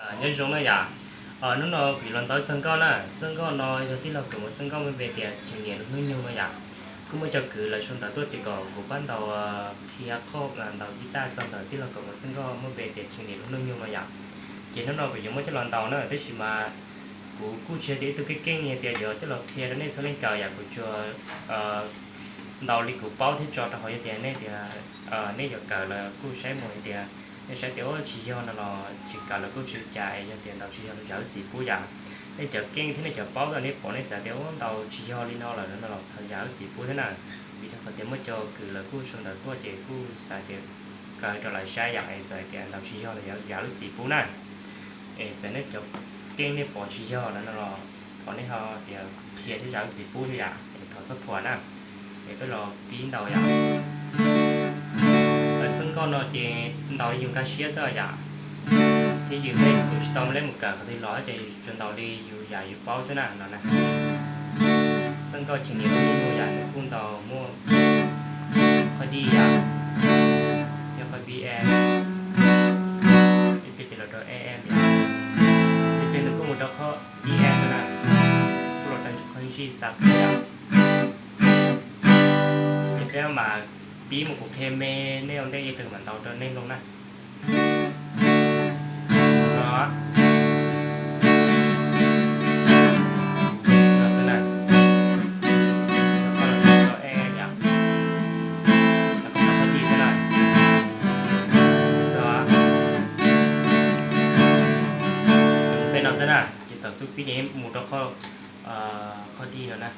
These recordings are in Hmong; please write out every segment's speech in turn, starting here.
Nyob zoo na yom. Hnub no kuv yuav los ntaus txoj nkauj na. Txoj nkauj no yog tij laug Kawm Muas txoj nkauj muaj npe tias Cheem Niam Lub Hnub Nyoog no yom. Kuj muaj cov kwv lawv sau ntawv tuaj tias kom kuv pab ntaus piano, ntaus guitar txog ntawm tij laug Kawm Muas txoj nkauj muaj npe tias Cheem Niam Lub Hnub Nyoog no yom. Ces hnub no kuv yuav muab coj los ntaus na, tab sis mas kuv kuj tsis yog tias ib tug keej keej tias yuav coj los qhia rau nej txhua leej kawm yom. Kuv tsuas ntaus li kuv paub thiab tso rau hauv, yog tias nej tias nej yuav kawm lawm kuj saib mus, yog tias nej saib tias ua tsis yog no los tsis kawm lawm kuj tsis ua cas, es yog tias ntaus tsis yog los zam lub txim pub yom. Nej cov keej thiab nej cov paub tau nej pom nej txawm tias ua ntaus tsis yog li no lawm no los thov zam lub txim pub thiab na. Vim rau qhov tias muaj cov kwv lawv kuj sau ntawv tuaj ces kuj xav tias kaw rau lawv saib yom, es txawm tias ntaus tsis yog los zam lub txim pub na. Es txawm nej cov keej nej pom tsis yog lawm no los thov nej ho tias qhia thiab zam lub txim pub thiab yom, es thov txhob thuam na. Es peb los pib ntaus yom. Txoj nkauj no ces ntaus li yus nkag siab xwb yom. Thiab yus tej kuj tsis tau leb mus kawm qhov twg los ces tsuas ntaus li yus yam yus paub xwb na no na. Txoj nkauj Cheem Niam Lub Hnub Nyoog yom, nws kuj ntaus muaj qhov D yom, thiab qhov B F, thiab peb ces los rau E F yom, thiab peb nws kuj mus rau qhov D F na, kuj los rau qhov G sharp yom. Ces peb mam pib mus, kuv qhia me nej ua ntej ib pliag mam ntaus rau nej mloog na. No, no xwb na. Rau E F yom, rau qhov D xwb na. Peb no xwb na, ces tom xub pib ces mus rau qhov D no na.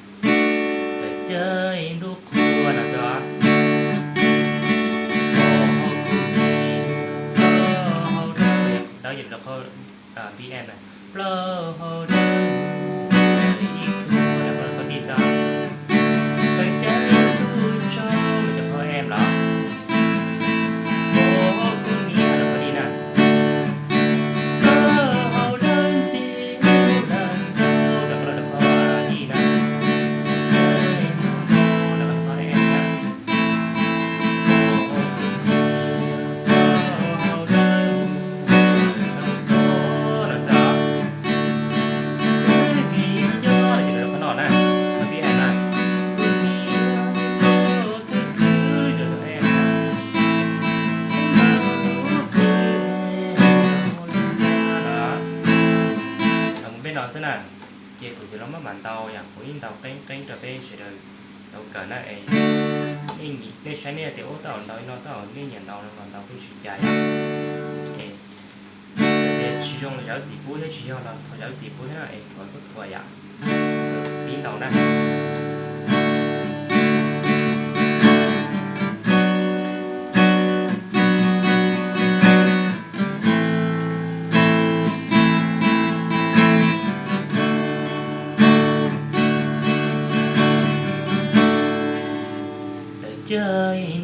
Tawm cawv ntuj qhua no xwb. Plaub hau dawb, dawb ces rau qhov B F na. Plaub hau dawb, ib khub, qhov D xwb. Tawm cawv ntuj tsaug, cov qhov F los. Qhov D na. Plaub hau dawb ntxiv, rau qhov D na. Rau qhov F na. Peb no xwb na. Ces kuv yuav los maj mam ntaus yom, kuv yeej ntaus qeeb qeeb rau peb sawv daws tau kawm na es. Nej saib nej tias ua tau ntaus li no tau, nej nyiam ntaus no los ntaus kuj tsis cas yom. Es txawm tias tsis zoo los zam lub txim pub thiab, tsis yog los thov zam lub txim pub thiab na es thov txhob thuam yom. Pib ntaus na. Tawm cawv